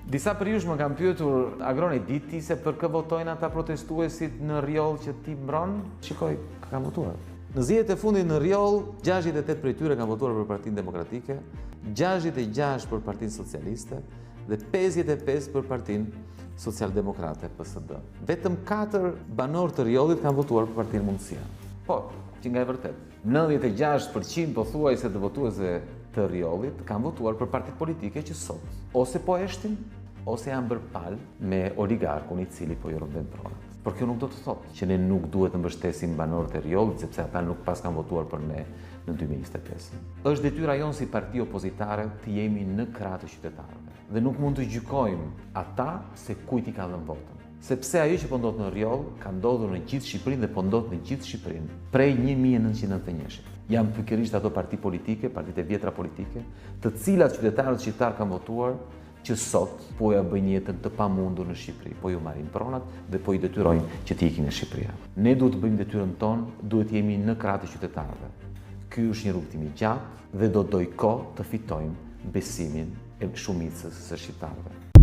Disa prej jush më kanë pyetur, Agron e di ti se për kë votojnë ata protestuesit në Rrjoll që ti mbron? Shikoj, kë kanë votuar. Në zgjedhjet e fundit në Rrjoll, 68 prej tyre kanë votuar për Partinë Demokratike, 66 për Partinë Socialiste dhe 55 për Partinë Socialdemokrate PSD. Vetëm 4 banorë të Rrjollit kanë votuar për Partinë Mundësia. Po, që nga e vërtetë. 96% pothuajse të votuesve të Rrjollit kanë votuar për partitë politike që sot ose po heshtin ose janë bërë palë me oligarkun i cili po ju rrëmben pronat. Por kjo nuk do të thotë që ne nuk duhet të mbështesim banorët e Rrjollit sepse ata nuk paskan votuar për ne në 2025. Është detyra jonë si parti opozitare të jemi në krah të qytetarëve dhe nuk mund të gjykojmë ata se kujt i kanë dhënë votën. Sepse ajo që po ndodh në Rrjoll ka ndodhur në gjithë Shqipërinë dhe po ndodh në gjithë Shqipërinë prej 1991-shit. Janë pikërisht ato parti politike, partitë e vjetra politike, të cilat qytetarët shqiptarë kanë votuar që sot po ja bëjnë jetën të pamundur në Shqipëri, po ju marrin pronat dhe po i detyrojnë që të ikin nga Shqipëria. Ne duhet të bëjmë detyrën tonë, duhet të jemi në krah të qytetarëve. Ky është një rrugëtim i gjatë dhe do dojë kohë të fitojmë besimin e shumicës së shqiptarëve.